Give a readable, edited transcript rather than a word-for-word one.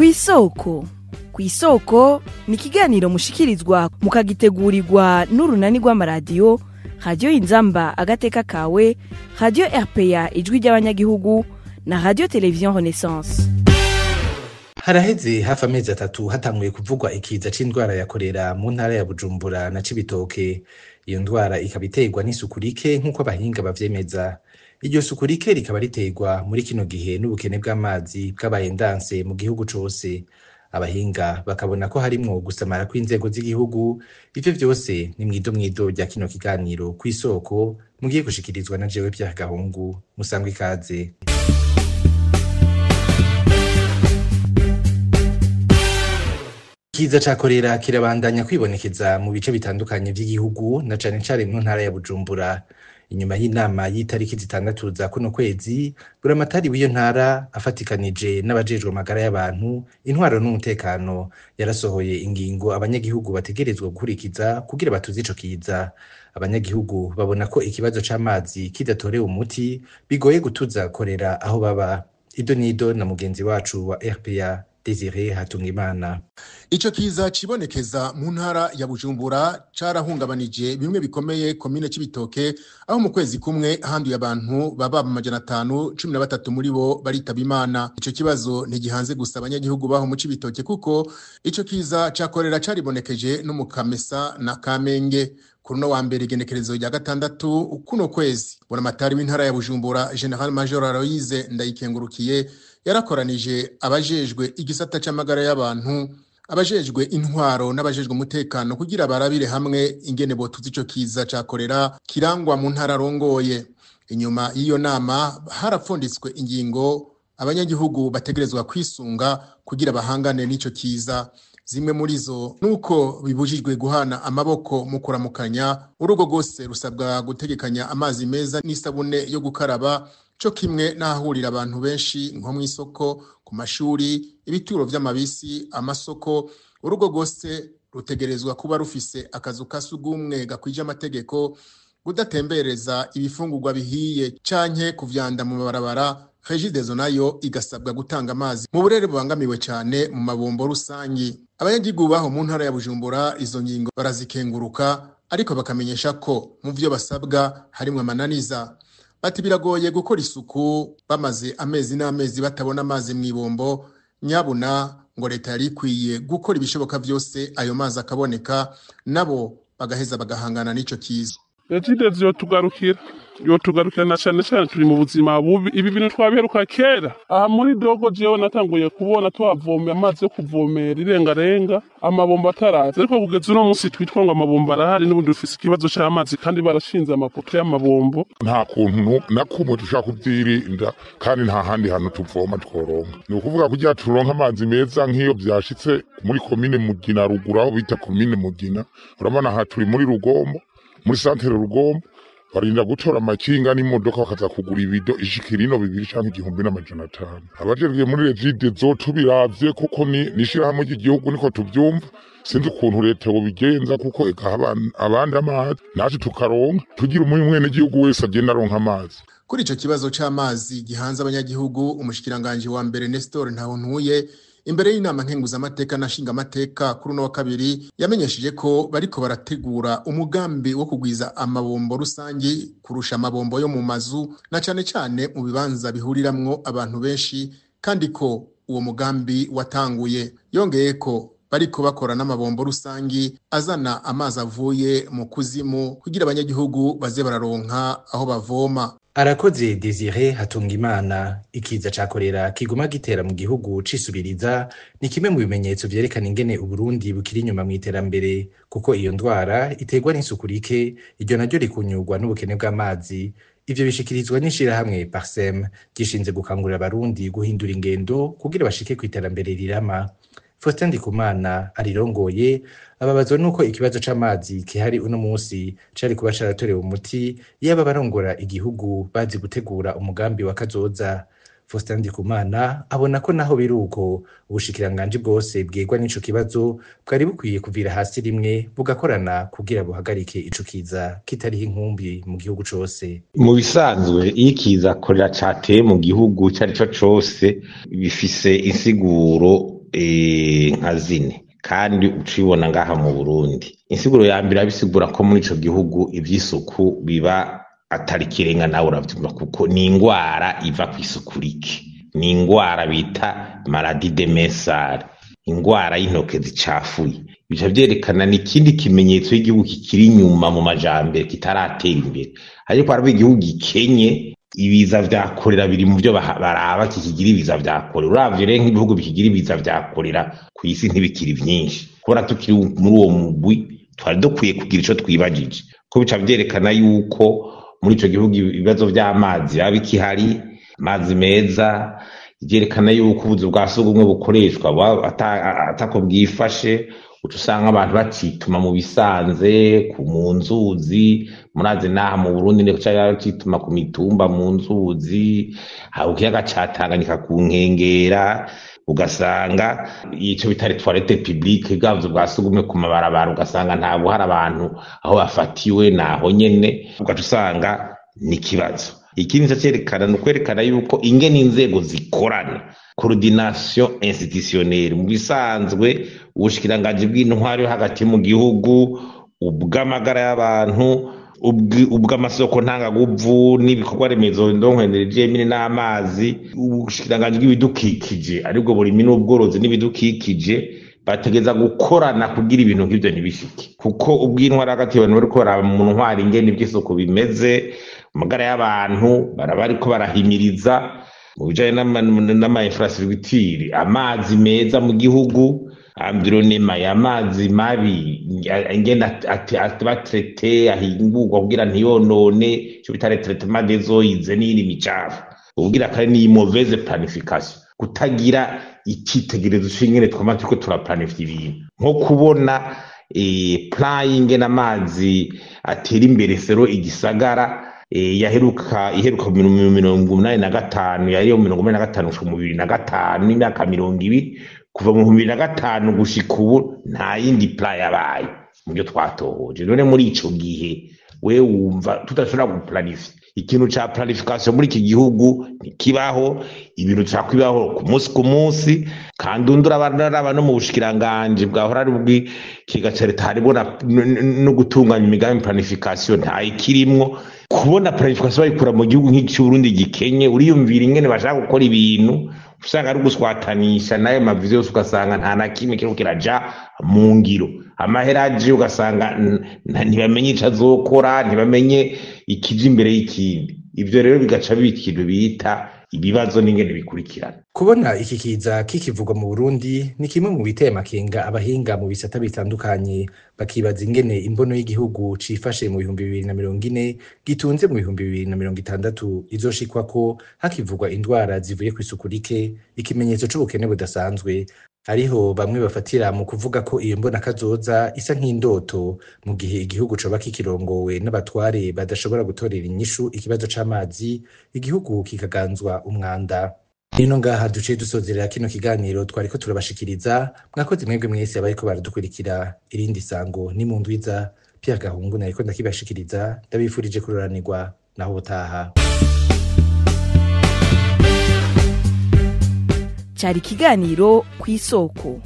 Kw'isoko. Kw'isoko ni ikiganiro mushikirizwa mukagitegurirwa n'urunani rw'amaradiyo Radiyo Inzamba Agateka Kawe, Radiyo RPA Ijwi ry'Abanyagihugu na Radiyo Televiziyo Renaissance. Haraheze hafi amezi 3 hatanguye kuvugwa ikiza c'indwara ya korera mu ntara ya Bujumbura na Cibitoke. Iyo ndwara ikaba iterwa n'isuku rike nk'uko abahinga bavyemeza. Iryo suku rike rikaba riterwa muri kino gihe n'ubukene bw'amazi bwabaye ndanse mu gihugu cose. Abahinga bakabona ko harimwo gusamara kw'inzego z'igihugu. Ivyo vyose ni mwido mwido rya kino kiganiro Kw'isoko mugiye gushikirizwa na jewe Pierre Gahungu. Musangwe ikaze. Ikiza ca korera kirabandanya kwibonekeza mu bice bitandukanye vy'igihugu na cane cane mu ntara ya Bujumbura. Inyuma y'inama y'itariki 6 za kuno kwezi, buramatari w'iyo ntara afatikanije n'abajejwe amagara y'abantu, intwaro n'umutekano, yarasohoye ingingo abanyagihugu bategerezwa gukurikiza kugira batuze ico kiza. Abanyagihugu babona ko ikibazo c'amazi kidatorewe umuti bigoye gutuza korera aho baba. Ido nido na mugenzi wacu wa RPA Desire Hatungimana. Ico kiza cibonekeza mu ntara ya Bujumbura carahungabanije bimwe bikomeye komine Cibitoke, aho mu kwezi kumwe handuye abantu baba 513 muri bo baritaba Imana. Ico kibazo ntigihanze gusa abanyagihugu baho mu Cibitoke, kuko ico kiza ca korera caribonekeje no mu Kamesa na Kamenge. Kuruno wa mbere igenekerezo rya 6 kuno kwezi, buramatari w'intara ya Bujumbura General Major Aloise Ndayikengurukiye yarakoranije abajejwe igisata c'amagara y'abantu, abajejwe intwaro n'abajejwe umutekano kugira barabire hamwe ingene botuza ico kiza ca korera kirangwa mu ntara arongoye. Inyuma y'iyo nama harapfunditswe ingingo abanyagihugu bategerezwa kwisunga kugira bahangane n'ico kiza. Zimwe muri zo nuko bibujijwe guhana amaboko mu kuramukanya, urugo rwose rusabwa gutegekanya amazi meza n'isabune yo gukaraba, co kimwe n'ahahurira abantu benshi nko mw'isoko, ku mashuri, ibituro vy'amabisi, amasoko. Urugo rwose rutegerezwa kuba rufise akazu ka sugumwe gakwije amategeko, kudatembereza ibifungurwa bihiye canke kuvyanda mu mabarabara. Regideso nayo igasabwa gutanga amazi mu burere bubangamiwe cane mu mabombo rusangi. Abanyagihugu baho mu ntara ya Bujumbura izo ngingo barazikenguruka, ariko bakamenyesha ko mu vyo basabwa harimwo amananiza. Bati biragoye gukora isuku bamaze amezi n'amezi batabona amazi mw'ibombo. Nyabuna ngo leta yari ikwiye gukora ibishoboka vyose ayo mazi akaboneka, nabo bagaheza bagahangana n'ico kiza. Regideso yotugarukira na cane cane turi mu buzima bubi. Ibi bintu twabiheruka kera aha muri dogo. Jewe natanguye kubona twavomera amazi yo kuvomera irengarenga, amabombo ataraza, ariko kugeza uno munsi twitwa ngo amabombo arahari, n'ubundi dufise ikibazo c'amazi kandi barashinze amapoto y'amabombo. Nta kuntu na kumwe dushaka kuvyirinda, kandi nta handi hantu tuvoma tworonka. Ni ukuvuga kugira turonke amazi meza nk'iyo vyashitse muri komine Mugina ruguru, aho bita komine Mugina, urabona aha turi muri Rugombo, muri santere Rugombo, barinda gutora amakinga n'imodoka bakaza kugura ibido ishikira ino 2 canke 1500. Abajejwe muri Regideso tubiravye kuko ni ishirahamwe ry'igihugu niko tuvyumva, sinzi ukuntu leta yobigenza kuko ikaha abandi amazi natwe tukaronka, tugira umwenegihugu wese agenda aronka amazi. Kuri ico kibazo c'amazi gihanze abanyagihugu, umushikiranganji wa mbere Nestor Ntahontuye imbere y'inama nkenguzamateka na nshingamateka kuri uno wa kabiri yamenyesheje ko bariko barategura umugambi wo kugwiza amabombo rusangi kurusha amabombo yo mu mazu, na cane cane mu bibanza bihuriramwo abantu benshi, kandi ko uwo mugambi watanguye. Yongeye ko bariko bakora n'amabombo rusangi azana amazi avuye mu kuzimu kugira abanyagihugu baze bararonka aho bavoma. Arakoze Desire Hatungimana. Ikiza ca korera kiguma gitera mu gihugu cisubiriza ni kimwe mu bimenyetso vyerekana ingene Uburundi bukiri inyuma mw'iterambere, kuko iyo ndwara iterwa n'isuku rike, iryo naryo rikunyurwa n'ubukene bw'amazi. Ivyo bishikirizwa n'ishirahamwe Parsem gishinze gukangurira abarundi guhindura ingendo kugira bashike kw'iterambere rirama. Faustin Ndikumana arirongoye ababazwa nuko ikibazo c'amazi kihari uno musi cari kuba caratorewe umuti yaba barongora igihugu bazi gutegura umugambi wa kazoza. Faustin Ndikumana abona ko naho biruko ubushikiranganji bwose bwegwa n'ico kibazo bwari bukwiye kuvira hasi rimwe bugakorana kugira buhagarike ico kiza kitariho inkumbi mu gihugu cose. Mu bisanzwe iyo ikiza korera cateye mu gihugu cari co cose bifise insiguro nka zine kandi ucibona ngaha mu Burundi. Insiguro ya mbere abisigura ko muri ico gihugu ivy'isuku biba atari kirenga, nawe uravyumva, kuko ni ingwara iva kw'isuku rike, ni ingwara bita maladie de Messal, ingwara y'intoke zicafuye. Bica vyerekana ni ikindi kimenyetso y'igihugu kikiri inyuma mu majambere, kitaratera imbere. Ariko hariho igihugu gikenye, ibiza vya korera biri mu vyo baraba kikigira ibiza vya korera. Uravye rero nk'ibihugu bikigira ibiza vya korera kw'isi ntibikiri vyinshi, kubera tukiri muri uwo mugwi twari dukwiye kugira ico twibajije, ko bica vyerekana yuko muri ico gihugu ibibazo vy'amazi biba bikihari, amazi meza, ivyerekana yuko ubuzu bwa sugumwe bukoreshwa atako bwifashe. Uca usanga abantu bacituma mu bisanze mu nzuzi, murazi naha mu Burundi niko bacituma ku mitumba mu nzuzi, haba ikiyaga ca Tanganyika ku nkengera, ugasanga ico bita toilette publique, bwa buzu bwa sugumwe ku mabarabara, ugasanga nta buhari, abantu aho bafatiwe naho nyene, ugaca usanga ni ikibazo. Ikindi ca cerekana ni ukwerekana yuko ingene inzego zikorana, coordination institutionnelle. Mu bisanzwe ubushikiranganji bw'intwaro yo hagati mu gihugu, ubw'amagara y'abantu, ubw'amasoko ntangaguvu n'ibikorwa remezo ndonkeneje mine n'amazi, ubushikiranganji bw'ibidukikije aribwo burimi n'ubworozi n'ibidukikije, bategeza gukorana kugira ibintu nk'ivyo ntibishike. Kuko ubw'intwaro hagati abantu bariko baraba mu ntwaro ingene ivy'isuku bimeze, amagara y'abantu baraba bariko barahimiriza mu bijanye n'ama infrastructure, amazi meza mu gihugu, environnement y'amazi mabi ingene aba traité, ahingurwa kugira ntiyonone, ico bita traitement des eaux usées n'iyindi micafu. Ubugira kandi ni mauvaise planification, kutagira icitegererezo c'ingene twama turiko turaplanifya ibintu, nko kubona plan y'ingene amazi atera imbere sero igisagara yaheruka iheruka mu 85, yari mu 85 gushika mu 2005, imyaka 20, kuva mu 2005 gushika ubu nta yindi plan yabaye mu byo twatohoje. None muri ico gihe we wumva tudashobora guplanifya? Ikintu ca planification muri iki gihugu ntikibaho, ibintu cakwibaho ku munsi ku munsi. Kandi undi uraba no mu bushikiranganji bwahora ari ubw'ikiga ca leta harimo no gutunganya imigambi, planification ntayikirimwo. Kubona planification bayikura mu gihugu nk'ic'Uburundi gikenye, uriyumvira ingene bashaka gukora ibintu, usanga ari uguswatanisha n'ayo mavizo yose, ugasanga nta na kimwe kiriko kiraja mu ngiro. Amahera aje ugasanga ntibamenye ico azokora, ntibamenye ikija imbere y'ikindi. Ivyo rero bigaca biba ikintu bita ibibazo n'ingene bikurikirana. Kubona iki kiza kikivugwa mu Burundi ni kimwe mu biteye amakenga abahinga mu bisata bitandukanye, bakibaza ingene imbono y'igihugu cifashe mu 2040 gitunze mu 2060 izoshikwako hakivugwa indwara zivuye kw'isuku rike, ikimenyetso c'ubukene budasanzwe. Hariho bamwe bafatira mu kuvuga ko iyo mbona kazoza isa nk'indoto mu gihe igihugu coba kikirongowe n'abatware badashobora gutorera inyishu ikibazo c'amazi, igihugu kikaganzwa umwanda. Rino ngaha duciye dusozerera kino kiganiro twariko turabashikiriza. Mwakoze mwebwe mwese abariko baradukurikira. Irindi sango ni mu ndwiza. Pierre Gahungu nariko ndakibashikiriza, ndabifurije kuroranirwa naho ubutaha. Cari ikiganiro Kw'isoko.